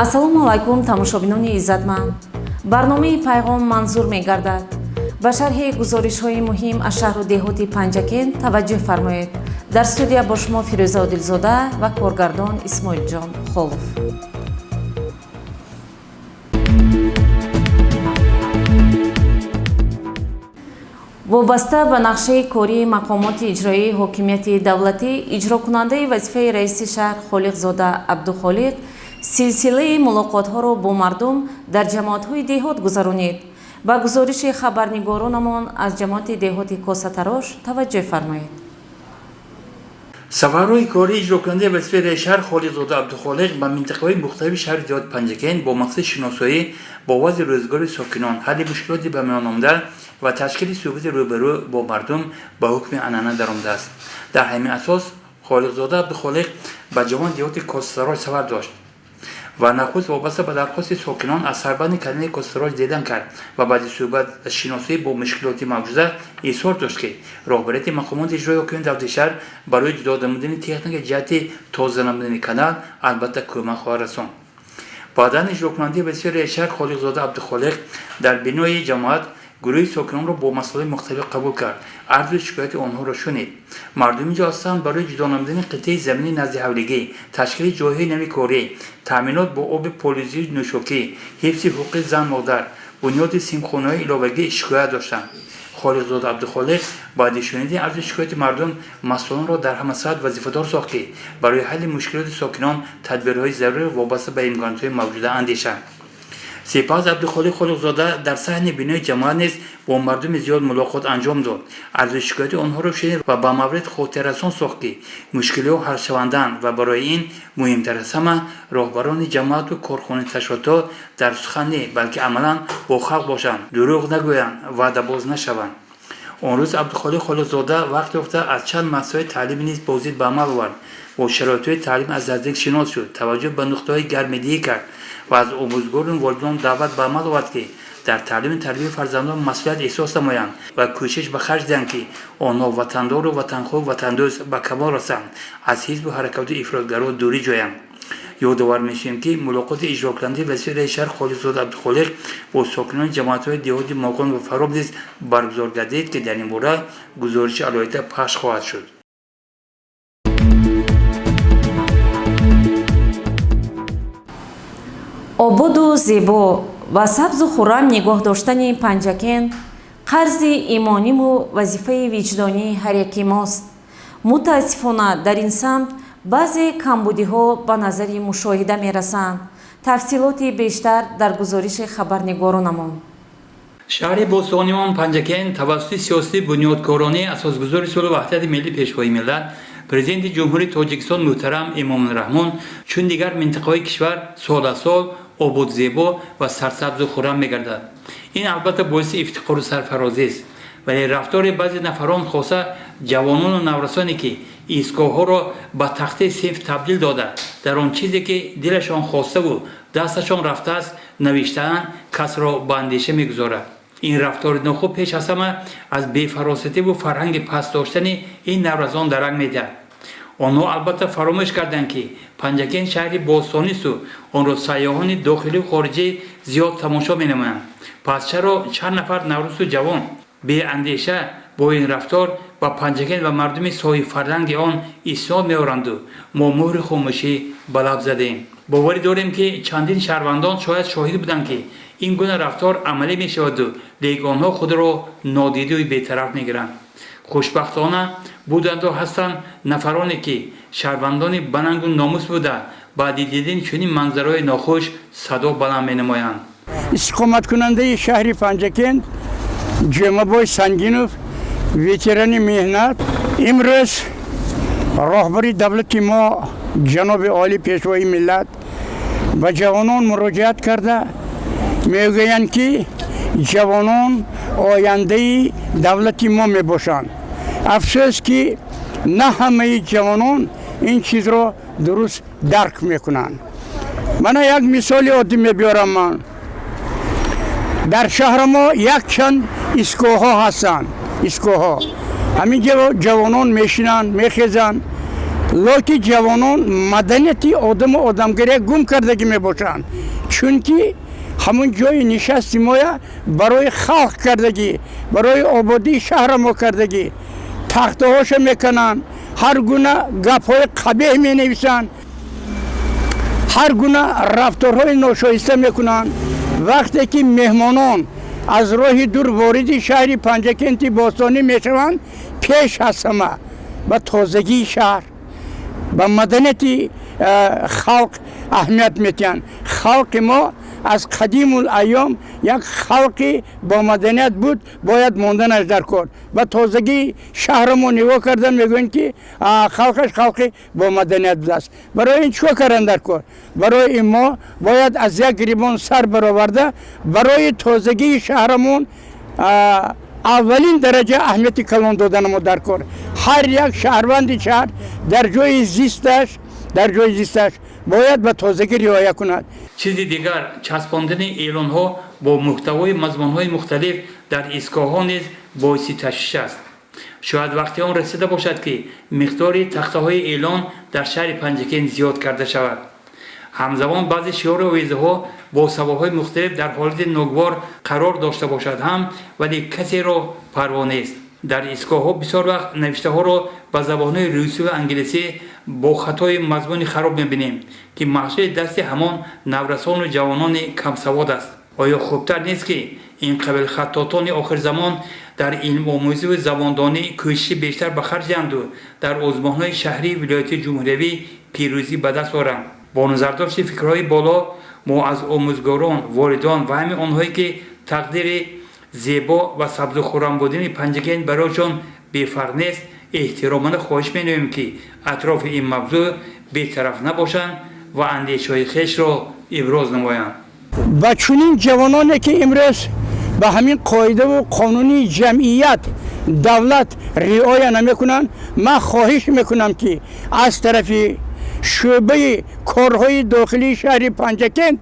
Ассалому алайкум, тамошобинони иззатманд. Барномаи «Пайғом» манзур мегардад. Ба шарҳи гузоришҳои муҳим аз шаҳру деҳоти Панҷакент таваҷҷӯҳ фармоед. Дар студия бо шумо Фирӯза Одилзода ва коргардон Исмоилҷон Холов. Вобаста ба нақшаи кории мақомоти иҷроии ҳокимияти давлатӣ, иҷрокунандаи вазифаи раиси шаҳр Холиқзода Абдухолиқ силсилаи мулоқотҳоро бо мардум дар ҷамоатҳои деҳот гузаронид. Ба гузориши хабарнигоронамон аз ҷамоати деҳоти Косатарош таваҷҷӯҳ фармоед. Сафарҳои кории иҷрокунандаи вазифаи раиси шаҳр Холиқзода Абдухолиқ ба минтақаҳои мухталифи шаҳри деҳоти Панҷакент бо мақсади шиносоӣ бо вазъи рӯзгори сокинон, ҳалли мушкилоти ба миён омада ва ташкили суҳбати рӯбарӯ бо мардум ба ҳукми анъана даромадааст. Дар ҳамин асос Холиқзода Абдухолиқ ба ҷамоати деҳоти Косатарош сафар дошт ва нахуст вобаста ба дархости сокинон аз сарбанди канали Косатарош дидан кард ва баъди суҳбат шиносоӣ бо мушкилоти мавҷуда изҳор дошт, ки роҳбарияти мақомоти иҷроии ҳокимияти давлати шаҳр барои ҷудо намудани техника ҷиҳати тоза намудани канал албатта кӯмак хоҳад расонд. Баъдан иҷрокунандаи вазифаи раиси шаҳр Холиқзода Абдухолиқ дар бинои ҷамоат гурӯҳи сокинонро бо масъалаҳои мухталиф қабул кард, арзу шикояти онҳоро шунид. Мардум инҷо ҳастанд барои ҷудо намудани қитъаи замини назди ҳавлигӣ, ташкили ҷойҳои нави корӣ, таъминот бо оби полизию нӯшокӣ, ҳифзи ҳуқуқи зан модар, бунёди симхонаҳои иловагӣ шикоят доштанд. Холиқзода Абдухолиқ баъди шунидани арзу шикояти мардум масъулонро дар ҳама сатҳ вазифадор сохт, ки барои ҳалли мушкилоти сокинон тадбирҳои зарурӣ вобаста ба имкониятҳои мавҷуда андешанд. Сипас Абдухолиқ Холиқзода дар саҳни бинои ҷамоат низ бо мардуми зиёд мулоқот анҷом дод, арзу шикояти онҳоро шунид ва ба маврид хотиррасон сохт, ки мушкилиҳо ҳалшавандаанд ва барои ин муҳимтар аз ҳама роҳбарони ҷамоату корхонаи ташкилотҳо дар сухан не, балки амалан бо халқ бошанд, дурӯғ нагӯянд, ваъдабоз нашаванд. Он рӯз Абдухолиқ Холиқзода вақт ёфта аз чанд муассисаҳои таълимӣ низ боздид ба амал овард, бо шароитҳои таълим аз наздик шинос шуд, таваҷҷӯҳ ба нуқтаҳои гармидиҳӣ кард ва аз омӯзгору волидон даъват ба амал овард, ки дар таълиму тарбияи фарзандон масъулият эҳсос намоянд ва кӯшиш ба харҷ диҳанд, ки онҳо ватандору ватанхоҳу ватандӯст ба камол расанд, аз ҳизбу ҳаракатҳои ифротгаро дурӣ ҷӯянд. Ёдовар мешавем, ки мулоқоти иҷрокунандаи вазифаи раиси шаҳр Холиқзода Абдухолиқ бо сокинони ҷамоатҳои деҳоти Моғон ва Фароб низ баргузор гардид, ки дар ин бора гузориши алоҳида пахш хоҳад шуд. Ободу зебо ва сабзу хуррам нигоҳ доштани Панҷакент қарзи имониму вазифаи виҷдонии ҳар яки мост. Мутаассифона, дар ин самт баъзе камбудиҳо ба назари мушоҳида мерасанд. Тафсилоти бештар дар гузориши хабарнигоронамон. Шаҳри бостонион Панҷакент тавассути сиёсати бунёдкоронии асосгузори сулҳу ваҳдати миллӣ, Пешвои миллат, Президенти Ҷумҳурии Тоҷикистон муҳтарам Эмомалӣ Раҳмон, чун дигар минтақаҳои кишвар сол аз сол ободзебо ва сарсабзу хуррам мегардад. Ин албатта боиси ифтихору сарфарозист, вале рафтори баъзе нафарон, хоса ҷавонону наврасоне, ки истгоҳҳоро ба тахтаи синф табдил дода, дар он чизе ки дилашон хоставу дасташон рафтааст навиштаанд, касро ба андеша мегузорад. Ин рафтори нохуб пеш аз ҳама аз бефаросативу фарҳанги паст доштани ин наврасон дарак медиҳад. Онҳо албатта фаромӯш карданд, ки Панҷакент шаҳри бостонисту онро сайёҳони дохилию хориҷӣ зиёд тамошо менамоянд. Пас чаро чанд нафар наврасу ҷавон беандеша бо ин рафтор ба Панҷакент ва мардуми соҳибфарҳанги он иснод меоранду мо муҳри хомӯшӣ ба лаб задем? Боварӣ дорем, ки чандин шаҳрвандон шояд шоҳид буданд, ки ин гуна рафтор амалӣ мешаваду лек онҳо худро нодиду бетараф мегиранд. Хушбахтона, буданду ҳастанд нафароне, ки шаҳрвандони банангу номус буда, баъди дидани чунин манзараҳои нохуш садо баланд менамоянд. Истиқоматкунандаи шаҳри Панҷакент Ҷумабой Сангинов, ветерани меҳнат. Имрӯз роҳбари давлати мо, ҷаноби олӣ, Пешвои миллат, ба ҷавонон муроҷиат карда мегӯянд, ки ҷавонон ояндаи давлати мо мебошанд. Афсӯс, ки на ҳамаи ҷавонон ин чизро дуруст дарк мекунанд. Мана як мисоли оддӣ мебиёрам. Ман дар шаҳри мо якчанд истгоҳҳо ҳастанд. Истгоҳҳо ҳамин ҷавонон мешинанд, мехезанд. Лекин ҷавонон маданияти одаму одамгария гум кардагӣ мебошанд, чунки ҳамун ҷои нишасти моя барои халқ кардагӣ, барои ободии шаҳра мо кардагӣ. Тахтаҳоша мекунанд, ҳар гуна гапҳои қабеҳ менависанд, ҳар гуна рафторҳои ношоиста мекунанд. Вақте ки меҳмонон аз роҳи дур вориди шаҳри Панҷакенти бостонӣ мешаванд, пеш аз ҳама ба тозагии шаҳр, ба маданияти халқ аҳамият метиҳанд. Халқи мо аз қадимул айём як халқи бо маданият буд, бояд монданаш дар кор. Ба тозагии шаҳрамо нигоҳ кардан, мегӯянд, ки халқаш халқи бо маданият будааст. Барои ин чӣ кор кардан дар кор? Барои ин мо бояд аз як гирибон сар бароварда, барои тозагии шаҳрамон аввалин дараҷа аҳамияти калон доданамо дар кор. Ҳар як шаҳрванди шаҳр дар ҷои зисташ бояд ба тозагӣ риоя кунад. Чизи дигар, часпондани эълонҳо бо муҳтавои мазмунҳои мухталиф дар истгоҳҳо низ боиси ташвиш аст. Шояд вақти он расида бошад, ки миқдори тахтаҳои эълон дар шаҳри Панҷакент зиёд карда шавад. Ҳамзамон баъзе шиору овезаҳо бо сабабҳои мухталиф дар ҳолати ногувор қарор дошта бошад ҳам, вале касеро парво нест. Дар истгоҳҳо бисёр вақт навиштаҳоро ба забонҳои русӣ ва англисӣ бо хатои мазмуни хароб мебинем, ки маҳсули дасти ҳамон наврасону ҷавонони камсавод аст. Оё хубтар нест, ки ин қабил хаттотони охирзамон дар илмомӯзиву забондонӣ кӯшиши бештар ба харҷ диҳанду дар озмунҳои шаҳрӣ, вилоятию ҷумҳуриявӣ пирӯзӣ ба даст оранд? Бо назардошти фикрҳои боло, мо аз омӯзгорон, волидон ва ҳамин онҳое, ки тақдири зебо ва сабзу хуррам будани Панҷакент барояшон бефарқ нест, эҳтиромона хоҳиш менамоем, ки атрофи ин мавзӯъ бетараф набошанд ва андешаҳои хешро иброз намоянд. Ба чунин ҷавононе, ки имрӯз ба ҳамин қоидаву қонуни ҷамъият, давлат риоя намекунанд, ман хоҳиш мекунам, ки аз тарафи шӯъбаи корҳои дохилии шаҳри Панҷакент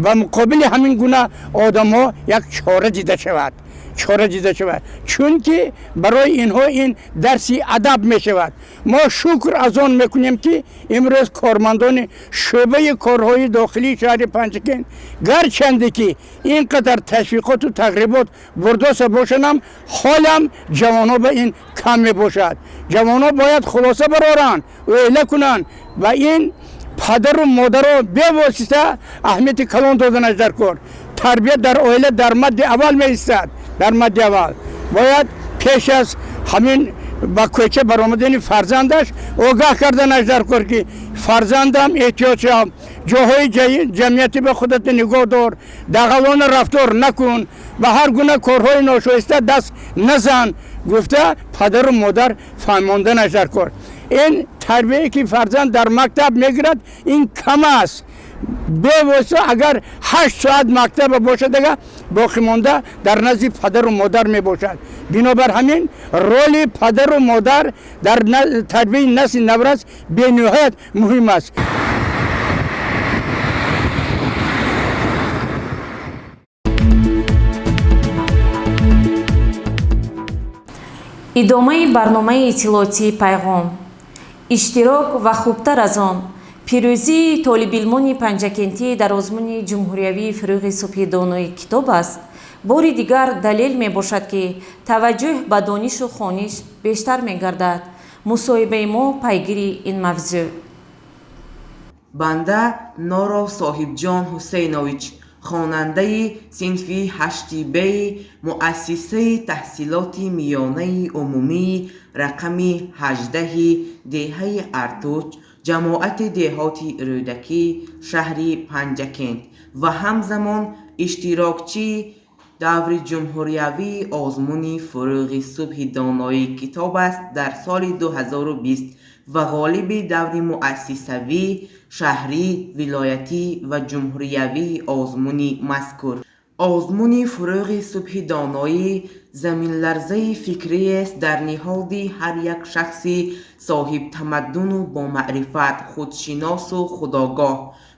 ба муқобили ҳамин гуна одамҳо як чора дида шавад, чунки барои инҳо ин дарси адаб мешавад. Мо шукр аз он мекунем, ки имрӯз кормандони шӯъбаи корҳои дохилии шаҳри Панҷакент, гарчанде ки ин қадар ташвиқоту тағрибот бурдоса бошанам, ҳолам ҷавонҳо ба ин кам мебошад. Ҷавонҳо бояд хулоса бароранд, оила кунанд ва ин падару модаро бевосита аҳамияти калон доданаш дар кор. Тарбият дар оила дар мадди аввал меистад. Дар мадди аввал бояд пеш аз ҳамин ба кӯча баромадани фарзандаш огаҳ карданаш дар кор, ки фарзандам, эҳтиёт шав, ҷоҳои ҷамъиятӣ ба худат нигоҳ дор, дағалона рафтор накун, ба ҳар гуна корҳои ношоиста даст назан, гуфта падару модар фаҳмонданаш дар кор. Ин тарбие, ки фарзанд дар мактаб мегирад, ин кам аст. Бевосита агар 8 соат мактаба бошад, ага боқимонда дар назди падару модар мебошад. Бинобар ҳамин роли падару модар дар тарбияи насли наврас бениҳоят муҳим аст. Идомаи барномаи иттилоотии «Пайғом», иштирок ва хубтар аз он пирӯзии толибилмони панҷакентӣ дар озмуни ҷумҳуриявии «Фурӯғи субҳи донои китоб» аст, бори дигар далел мебошад, ки таваҷҷӯҳ ба донишу хониш бештар мегардад. Мусоҳибаи мо пайгири ин мавзӯъ. Банда Норов Соҳибҷон Ҳусейнович, хонандаи синфи ҳашти беи муассисаи таҳсилоти миёнаи умумии рақами 18-и деҳаи Артуч, ҷамоати деҳоти Рӯдакӣ, шаҳри Панҷакент ва ҳамзамон иштирокчии даври ҷумҳуриявии озмуни «Фурӯғи субҳи донои китоб» аст дар соли 2020 ва ғолиби даври муассисавӣ, шаҳрӣ, вилоятӣ ва ҷумҳуриявии озмуни мазкур. Озмуни «Фурӯғи субҳи доноӣ» заминларзаи фикриест дар ниҳоди ҳар як шахси соҳибтамаддуну бомаърифат, худшиносу худогоҳ.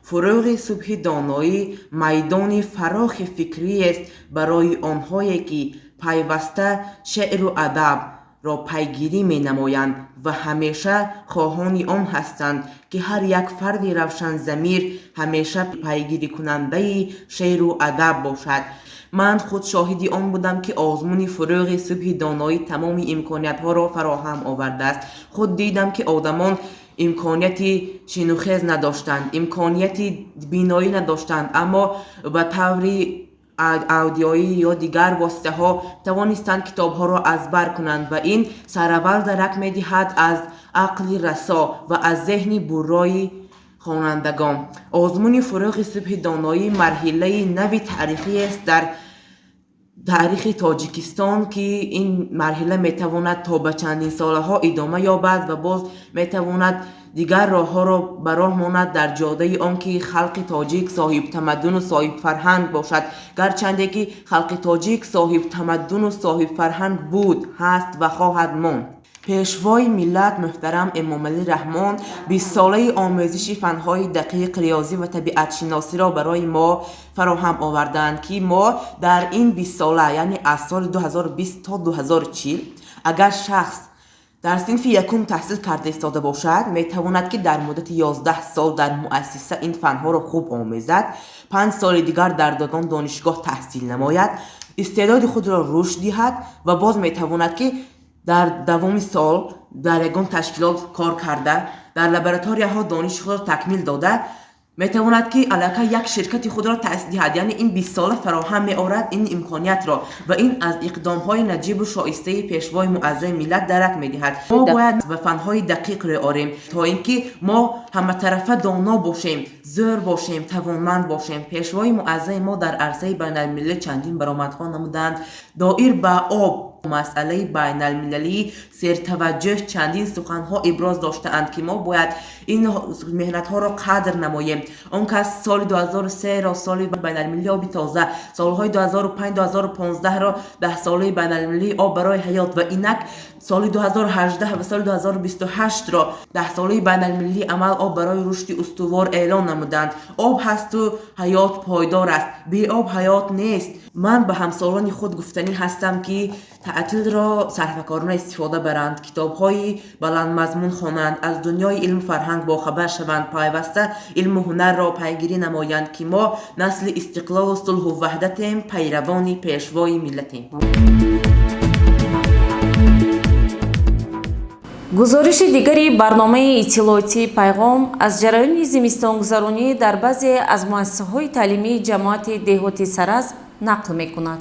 «Фурӯғи субҳи доноӣ» майдони фарохи фикриест барои онҳое, ки пайваста шеъру адаб. адабро пайгирӣ менамоянд ва ҳамеша хоҳони он ҳастанд, ки ҳар як фарди равшанзамир ҳамеша пайгирикунандаи шеъру адаб бошад. Ман худ шоҳиди он будам, ки озмуни «Фурӯғи субҳи доноӣ» тамоми имкониятҳоро фароҳам овардааст. Худ дидам, ки одамон имконияти шинухез надоштанд, имконияти биноӣ надоштанд, аммо ба таври аудиоӣ ё дигар воситаҳо тавонистанд китобҳоро аз бар кунанд ва ин сараввал дарак медиҳад аз ақли расо ва аз зеҳни буррои хонандагон. Озмуни «Фурӯғи субҳи доноӣ» марҳилаи нави таърихиест дар таърихи Тоҷикистон, ки ин марҳила метавонад то ба чандин солаҳо идома ёбад ва боз метавонад дигар роҳҳоро ба роҳ монад дар ҷодаи он ки халқи тоҷик соҳибтамаддуну соҳибфарҳанг бошад. Гарчанде ки халқи тоҷик соҳибтамаддуну соҳибфарҳанг буд, ҳаст ва хоҳад монд. Пешвои миллат муҳтарам Эмомалӣ Раҳмон 20-солаи омӯзиши фанҳои дақиқ, риёзӣ ва табиатшиносиро барои мо фароҳам оварданд, ки мо дар ин 20-сола, яъне аз соли 2020 то 2040, агар шахс дар синфи якум таҳсил карда истода бошад, метавонад, ки дар муддати 11 сол дар муассиса ин фанҳоро хуб омӯзад, 5 соли дигар дар ягон донишгоҳ таҳсил намояд, истеъдоди худро рушд диҳад ва боз метавонад, ки дар давоми сол дар ягон ташкилот кор карда, дар лабораторияҳо дониши худро такмил дода, метавонад, ки аллакай як ширкати худро таъсис диҳад. Яъне ин 20-сола фароҳам меорад ин имкониятро ва ин аз иқдомҳои наҷибу шоистаи пешвои муаззами миллат дарак медиҳад. Мо бояд ба фанҳои дақиқ рӯ орем, то ин ки мо ҳаматарафа доно бошем, зӯр бошем, тавонманд бошем. Пешвои муаззами мо дар арсаи байналмилалӣ чандин баромадҳо намуданд. Доир ба об, масъалаи байналмилалии сертаваҷҷӯҳ, чандин суханҳо иброз доштаанд, ки мо бояд ин меҳнатҳоро қадр намоем. Он кас соли 2003-ро соли байналмилалии оби тоза, солҳои 2005-2015-ро даҳсолаи байналмилалии об барои ҳаёт ва инак соли 2018 ва соли 2028-ро даҳсолаи байналмилалии амал об барои рушди устувор эълон намуданд. Об ҳасту ҳаёт пойдор аст, беоб ҳаёт нест. Ман ба ҳамсолони худ гуфтанӣ ҳастам, ки таътилро сарфакорона истифода баранд, китобҳои баландмазмун хонанд, аз дунёи илму фарҳанг бохабар шаванд, пайваста илму ҳунарро пайгирӣ намоянд, ки мо насли истиқлолу сулҳу ваҳдатем, пайравони пешвои миллатем. Гузориши дигари барномаи иттилоотии «Пайғом» аз ҷараёни зимистонгузаронӣ дар баъзе аз муассисаҳои таълимии ҷамоати деҳоти Саразм нақл мекунад.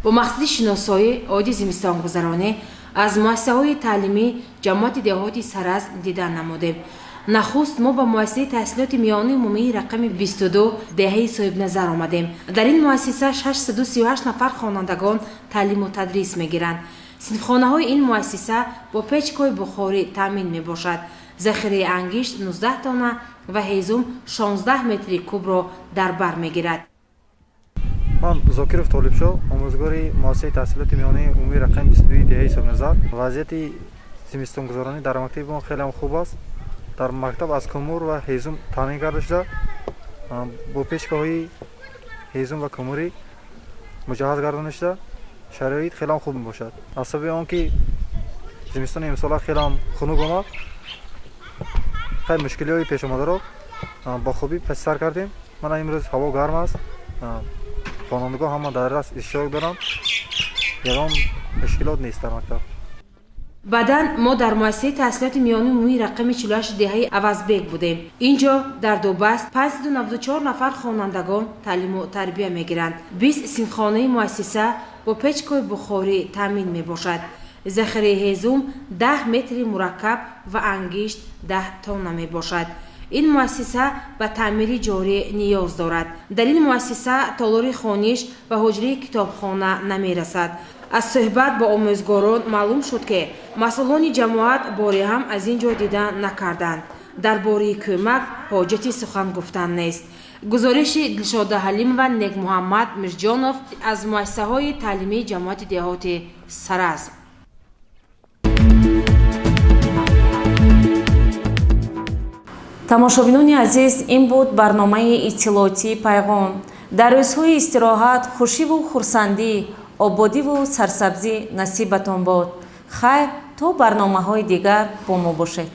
Бо мақсади шиносоӣ оиди зимистонгузаронӣ аз муассисаҳои таълимӣ ҷамоати деҳоти Саразм дидан намудем. Нахуст мо ба муассисаи таҳсилоти миёнаи умумии рақами 22 деҳаи Соҳибназар омадем. Дар ин муассиса 638 нафар хонандагон таълиму тадрис мегиранд. Синфхонаҳои ин муассиса бо печкаҳои бухорӣ таъмин мебошад. Захираи ангишт 19 тонна ва ҳезум 16 метри кубро дар бар мегирад. Ман Зокиров Толибшоҳ, омӯзгори муассисаи таҳсилоти миёнаи умумии рақами 22 деҳаи Соҳибназар. Вазъияти зимистонгузаронӣ дар мактаби мо хеле хуб аст. Дар мактаб аз кӯмур ва ҳезум таъмин карда шуда, бо печкаҳои ҳезум ва кӯмурӣ муҷаҳҳаз гардонида шуда, шароит хеле хуб мебошад. Аз сабаби он ки зимистони имсола хеле хунук омад, хеле мушкилиҳои пешомадаро бо хубӣ паси сар кардем. Мана имрӯз ҳаво гарм аст, хонандагон ҳама дар дарс иштирок доранд, ягон мушкилот нест дар мактаб. Баъдан мо дар муассисаи таҳсилоти миёнаи умумии рақами 48 деҳаи Авазбек будем. Ин ҷо дар дубаст 594 нафар хонандагон таълиму тарбия мегиранд. 20 синфхонаи муассиса бо печкаҳои бухорӣ таъмин мебошад. Захираи ҳезум 10 метри мураккаб ва ангишт 10 тонна мебошад. Ин муассиса ба таъмири ҷорӣ ниёз дорад. Дар ин муассиса толори хониш ва ҳуҷраи китобхона намерасад. Аз суҳбат бо омӯзгорон маълум шуд, ки масъулони ҷамоат боре ҳам аз ин ҷо дида накарданд. Дар бораи кӯмак ҳоҷати сухан гуфтан нест. Гузориши Дилшода Ҳалимова, Некмуҳаммад Мирҷонов аз муассисаҳои таълимии ҷамоати деҳоти Саразм. Тамошобинони азиз, ин буд барномаи иттилоотии «Пайғом». Дар рӯзҳои истироҳат хушиву хурсандӣ, Ободиву сарсабзӣ насибатон бод. Хайр, то барномаҳои дигар бо мо бошед.